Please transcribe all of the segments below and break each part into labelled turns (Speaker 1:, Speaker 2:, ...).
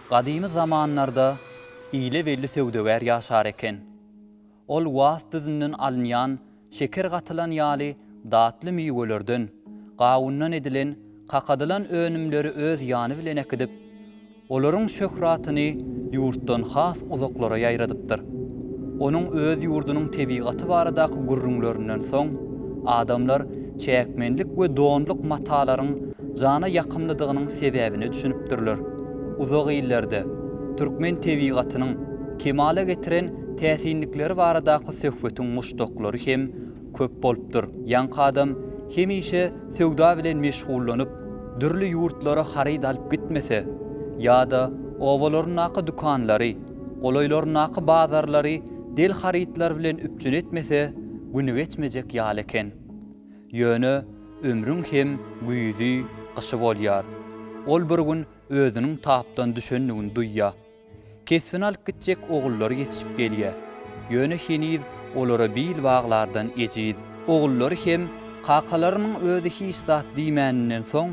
Speaker 1: Gadymy zamanlarda ile belli söwdagär ýaşar eken. Ol Was düzünden alynýan şeker gatylan ýaly datly miwelerden, gawundan edilen kakadylan önümleri öz ýany bilen äkidip, olaryň şöhratyny ýurtdan has uzaklara ýaýradypdyr. Onuň öz ýurdunyň tebigaty baradaky gürrüňlerinden soň, adamlar çäkmenlik we donluk matalaryň jana ýakymlydygynyň sebäbine düşünipdirler. Uzak illerde türkmen tebigatynyň kemala getiren täsinlikleri baradaky söhbetiň muşdaklary hem köp bolupdyr. Ýaňky adam hemişe söwda bilen meşgullanyp, dürli ýurtlara haryt alyp gitmese ýa-da obalaryndaky dükanlary, golaýlaryndaky bazarlary del harytlar bilen üpjün etmese, güni geçmejek ýaly eken. Ýöne ömrüň hem güýzi, gyşy bolýar. Ol bir gün özüniň tapdan düşendigini duýýar. Kesbini alyp gitjek ogullary ýetişip gelýär. Ýöne heniz olara bil baglardan ejiz. Ogullary hem kakalarynyň özi hiç zat diýmäninden soň,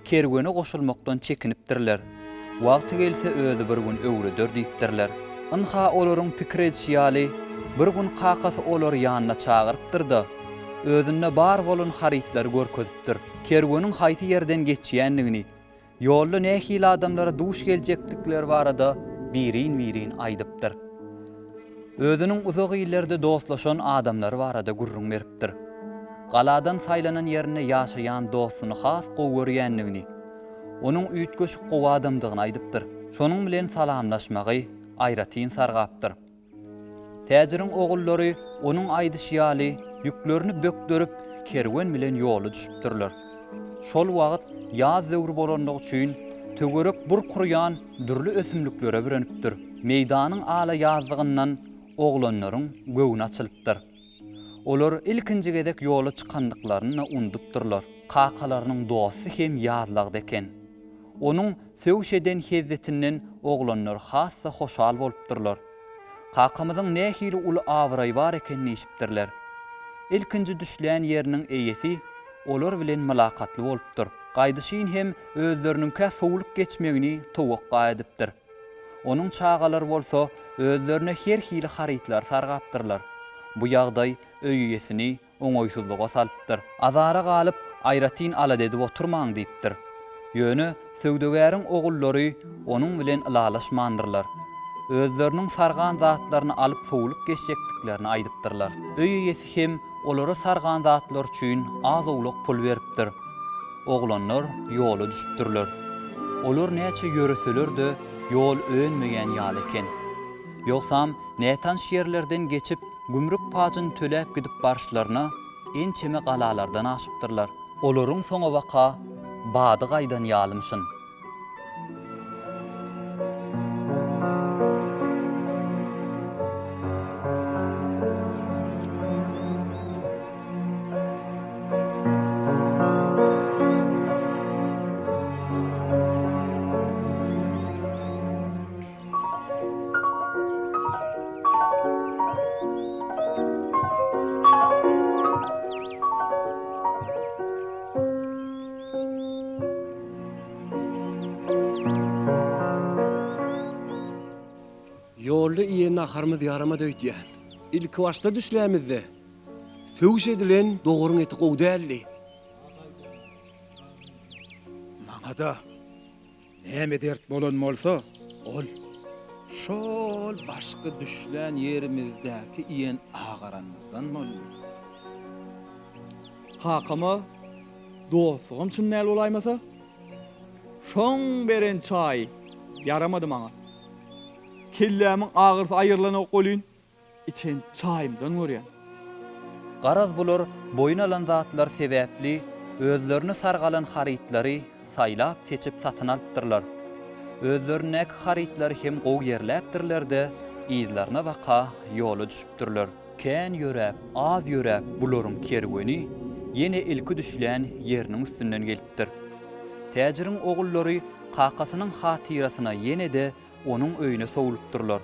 Speaker 1: kerwene goşulmakdan çekinipdirler. Wagty gelse özi bir gün öwreder diýipdirler. Ynha olaryň pikir edişi ýaly, bir gün kakasy olary ýanyna çagyrypdyr-da, özünde bar bolan harytlary görkezipdir. Kerweniň haýsy ýerden geçýändigini, Ýolda nähili adamlara duş geljekdikleri barada birin-birin aýdypdyr. Özüniň uzak illerde dostlaşan adamlary barada gürrüň beripdir. Galadan saýlanan ýerinde ýaşaýan dostuny has gowy görýändigini, onuň üýtgeşik gowy adamdygyny aýdypdyr. Şonuň bilen salamlaşmagy aýratyn sargapdyr. Täjiriň ogullary onuň aýdyşy ýaly ýüklerini bökderip, kerwen bilen ýola düşüpdirler. Şol wagt ýaz döwri bolanlygy üçin töwerek burk urýan dürli ösümliklere bürenipdir. Meýdanyň ala ýazlygyndan oglanlaryň göwni açylypdyr. Olar ilkinji gezek ýola çykandyklaryny-da unudupdyrlar. Kakalarynyň dosty hem ýazlagda eken. Onuň söwş eden hezzetinden oglanlar has-da hoşal bolupdyrlar. Kakamyzyň nähili uly abraýy bar eken diýşipdirler. Ilkinji düşlän ýeriniň eýesi olar bilen mylakatly bolupdyr. Gaýdyşyn hem özleriniňkä sowulyp geçmegini towakga edipdir. Onuň çagalary bolsa özlerine her hili harytlary sargapdyrlar. Bu ýagdaý öý eýesini oňaýsyzlyga salypdyr. Azara galyp, aýratyn alada edip oturmaň diýipdir. Ýöne söwdagäriň ogullary onuň bilen ylalaşmandyrlar. Özleriniň sargan zatlaryny alyp sowulyp geçjekdiklerini aýdypdyrlar. Öý eýesi hem olara sargan zatlary üçin az-owlak pul beripdir. Oglanlar ýola düşüpdirler. Olar näçe ýöreseler-de, ýol önmeýän ýaly eken. Ýogsam, nätanyş ýerlerden geçip, gümrük pajyny töläp gidip baryşlaryna ençeme galalardan aşypdyrlar. Olaryň soňabaka bady gaýdan ýalymyşyn.
Speaker 2: Ýolda iýen naharymyz ýaramady öýdýän. Ilkibaşda düşlämizde, söwüş edilen dogaryň eti gowy däldi.
Speaker 3: Maňa-da Näme dert bolan bolsa, ol şol başky düşlän ýerimizdäki iýen agaranymyzdan boldy.
Speaker 4: Kakama dostlugam çyn däl bolaýmasa, şoň beren çaýy ýaramady maňa. Kellämiň agyrysy aýrylanok welin, Içen çaýymdan görýän.
Speaker 1: Garaz bular boýun alan zatlary sebäpli özlerine sargalan harytlary saýlap-seçip satyn alypdyrlar. Özlerindäki harytlary hem gowy ýerläpdirler-de, yzlaryna baka ýola düşüpdirler. Kän ýöräp, az ýöräp bularyň kerweni ýene ilki düşlän ýeriniň üstünden gelipdir. Täjiriň ogullary kakasynyň hatyrasyna ýene-de onuň öýüne sowlupdyrlar.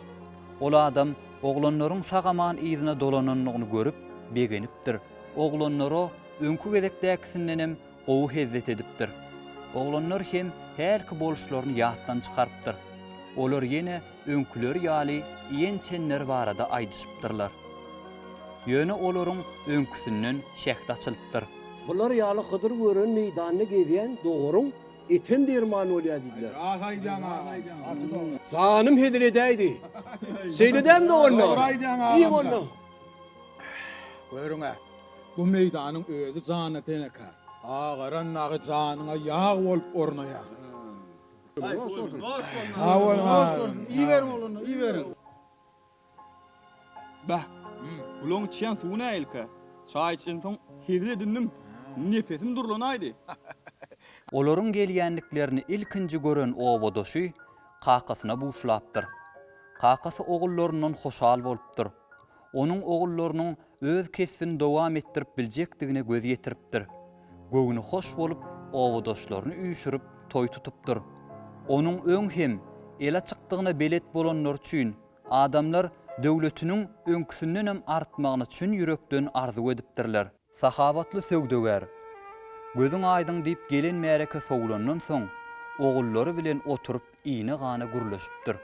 Speaker 1: Ol adam oglanlaryň sag-aman yzyna dolanandygyny görüp, begenipdir. Oglanlara öňki gezekdäkisindenem gowy hezzet edipdir. Oglanlar hem hälki boluşlaryny ýatdan çykarypdyr. Olar ýene öňküleri ýaly iýen-içenleri barada aýdyşypdyrlar. Ýöne olaryň öňküsinden şähdi açylypdyr.
Speaker 2: Bular ýaly Hydyr gören meýdanda gezýän dogaryň etem derman bolýar diýdiler.
Speaker 3: Ras aýdýaň agam. Gaty dogry.
Speaker 2: Janym hezil edäýdi. Şeýle dälmi doganlar?
Speaker 3: Dogry aýdýaň agam.
Speaker 2: Iýiň onda.
Speaker 3: Görüň-ä, bu meýdanyň özi jana tenekar. Agaran dagy janyňa ýag bolup ornaýar. Sag boluň, noş bolsun. Iýiberiň oglanlar, iýiberiň.
Speaker 4: Bäh, bulaň içýän suwy nähilikä? Çaý içensoň hezil edindim, nepesim durlanaýdy. Olaryň gelýändiklerini ilkinji gören obadaşy kakasyna buşlapdyr. Kakasy ogullaryndan hoşal bolupdyr. Onuň ogullarynyň öz kesbini dowam etdirip biljekdigine göz ýetiripdir. Göwni hoş bolup, obadaşlaryny üýşürip, toý tutupdyr. Onuň öň hem el açykdygyna belet bolanlary üçin, adamlar döwletiniň öňküsindenem artmagyny çyn ýürekden arzuw edipdirler. Sahawatly söwdagär, Gözüň aýdyň diýip gelen märeke sowulandan soň, ogullary bilen oturyp ine-gana gürleşipdir.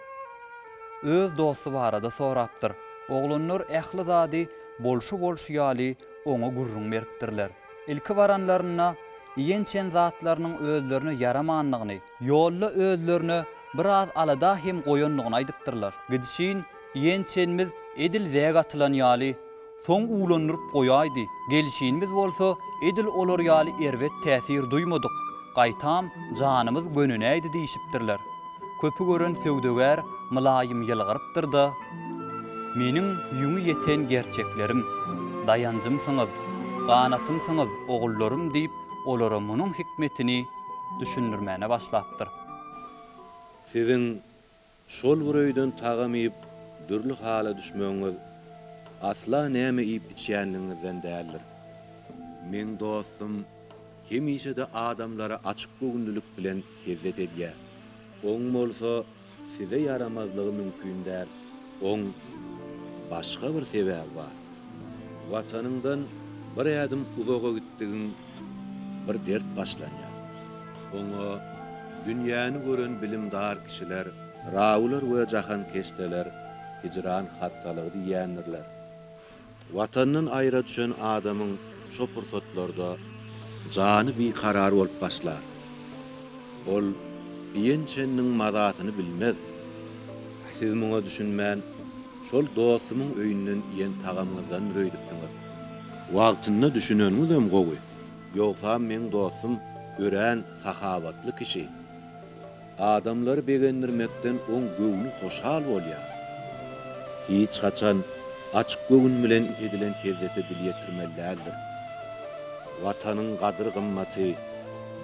Speaker 4: Öz dosty barada sorapdyr. Oglanlar ähli zady bolşy-bolşy ýaly oňa gürrüň beripdirler. Ilki baranlarynda iýen-içen zatlarynyň özlerine ýaramandygyny, ýolda özlerine biraz alada hem goýandygyny aýdypdyrlar. Gidişin iýen-içenimiz edil zäk atylan ýaly, Soň uwlandyryp goýaýdy. Gelşimiz bolsa edil olar ýaly erbet täsir duýmadyk, gaýtam janymyz gönenäýdi diýşipdirler. Köpi gören söwdagär mylaýym ýylgyrypdyr-da, Meniň ýüňi ýeten gerçeklerim, daýanjymsyňyz, ganatymsyňyz, ogullarym diýip, olara munuň hikmetini düşündirmäne başlapdyr.
Speaker 5: Siziň Şol bir öýden tagam iýip, dürli hala düşmegiňiz asla näme iýip-içýänligiňizden däldir. Meň dostum hemişe-de adamlara açyk göwünlilik bilen hezzet edýär. Oň bolsa size ýaramazlygy mümkin däl. Oň başga bir sebäbi bar. Watanyňdan bir ädim uzaga gitdigiň bir dert başlanýar. Oňa dünýäni gören bilimdar kişiler, rawylar we jahankeşdeler hijran hassalygy diýýändirler. Watandan aýra düşen adamyň şo pursatlarda jany bikarar bolup başlar. Ol iýen-içeniniň mazasyny bilmez. Siz muňa düşünmän, şol dostumyň öýünden iýen tagamyňyzdandyr öýdüpsiňiz. Wagtynda düşüneniňizem gowy. Ýogsam meň dostum örän sahawatly kişi. Adamlary begendirmekden oň göwni hoşal bolýar. Hiç haçan açyk göwün bilen edilen hezzete dil ýetirmeli däldir. Watanyň gadyr-gymmaty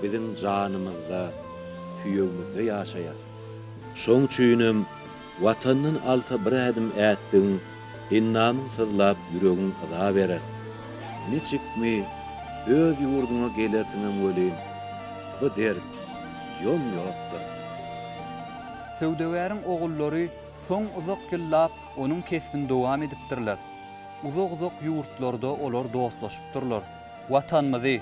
Speaker 5: biziň janymyzda, süýegimizde ýaşaýar. Şoň üçinem Watandan alsa bir ädim ätdigiň endamyň syzlap ýüregiň yza berer. Niçikmi öz ýurduňa gelersiňem welin, bu dert ýom ýokdur.
Speaker 1: Söwdagäriň ogullary soň uzak ýyllap onuň kesbini dowam edipdirler. Uzak-uzak ýurtlarda olar dostlaşypdyrlar. Watanymyzy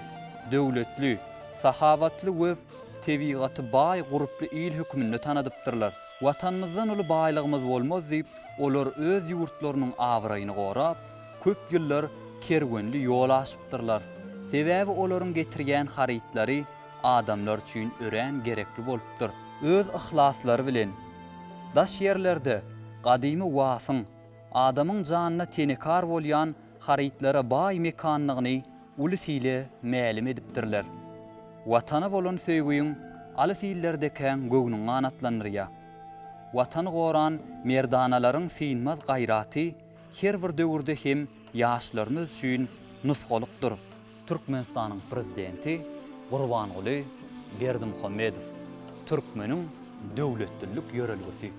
Speaker 1: döwletli, sahawatly we tebigaty baý gurply il höküminde tanadypdyrlar. Watanymyzdan uly baýlygymyz bolmaz diýip, olar öz ýurtlarynyň abraýyny gorap, köp ýyllar kerwenli ýol aşypdyrlar. Sebäbi olaryň getirýän harytlary adamlar üçin örän gerekli bolupdyr. Öz yhlaslary bilen, daş ýerlerde gadymy Wasyň, adamyň janyna tenekar bolýan harytlara baý mekandygyny uly sile mälim edipdirler. Watana bolan söýgüň alys illerdekäň göwnüňi ganatlandyrýar. Watany goran merdanalaryň synmaz gaýraty her bir döwürde hem ýaşlarymyz üçin nusgalykdyr. Türkmenistanyň Prezidenti Gurbanguly Berdimuhamedow, Türkmeniň döwletlilik ýörelgesi.